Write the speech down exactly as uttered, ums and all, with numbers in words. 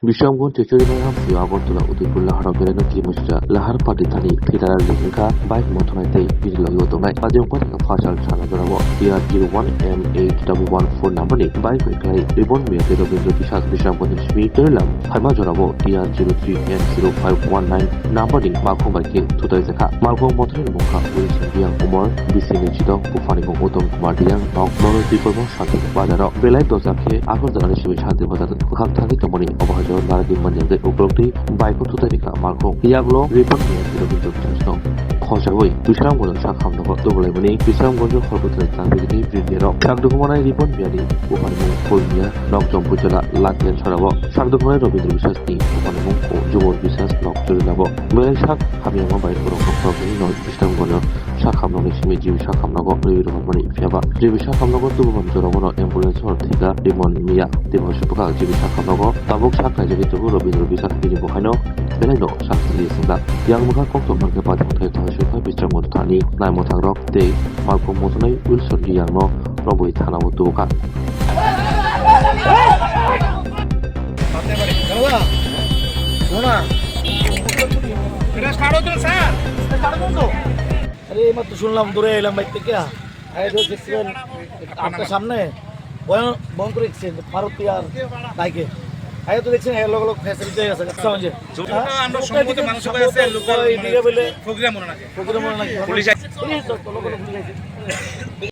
Bisramganj Chechori Maihamsio Agartala Udaipur Lahar o belaino kirimosija Lahar party thani thwi dalal ni wngkha bike mothonai tei bini logi o tongnai. Pajiyong paithakha Fasal sana jorao T R zero one M eight double one four number ni bike bai khlai Ribon Miya tei Robindra Biswas Bisramganj ni simi Chorilam phaima jorao T R zero three N zero five one nine number ni makhong bai khe thutai jakha. Makhong mothonai ni mungkha Wilson Riyang Umor, bisi ni Chidong, buphani mung Uttom Kumar Riyang, nok Manoj Debbarma Santi Bazar o belai dosa khe Agartala ni simi Santi Bazar bwkhak thangwi tongmani obo hai jora narwgwi manya tei uklok twi bike o thutai rikha makhong. Yaklo Ribon Miya tei Robindra Biswas no khojaui Bisramganj o sak hamno tubulaimani Bisramganj o hor bwthai tangwi tini bini rok sak dukumanai Ribon Miya ni buphani mung Phul Miya, nok Jompuijala Latian Sora o sak dukumanai Robindra Biswas ni buphani mung Jumur Biswas, nok Chorilam o belai sak hamyama bai borok rok rok ni no Bisramganj o sak hamno ni simi G B sak hamno go rwi rwmani phiya ba G B sak hamno go tubumani jora bono ambulance hor thika Ribon Miya tei bo se bwkha G B sak hamno go tabuk sak khaijagwi tubu Robindra Biswas bini bo haino belai no sak thili sengda. Yang bwkha kok tongma khe paithak thai thai sukha Bisramganj thani naimwthang rok tei makhong mothonai Wilson Riyang no rwbwi thana o tubukha. আরে, এইমাত্র শুনলাম, দূরে এলাম বাইক থেকে। আরে, তো দেখছিলেন, আপনার সামনে ভয়ং-, ভয়ঙ্কর অ্যাক্সিডেন্ট, মারুতি আর বাইকে। আরে, তো দেখছেন, এর লগে লগে ফেসিলিটি হয়ে গেছে, আচ্ছা, হয়েছে। যদি হ্যাঁ? আমরা সম্মত মানুষ হয়ে আছে, লোকাল, এইদিকে মানে, বলে, ফকিরা মনে নাকি? ফকিরা মনে নাকি? পুলিশ আছে। পুলিশ তো, তো লোকাল পুলিশ আছে।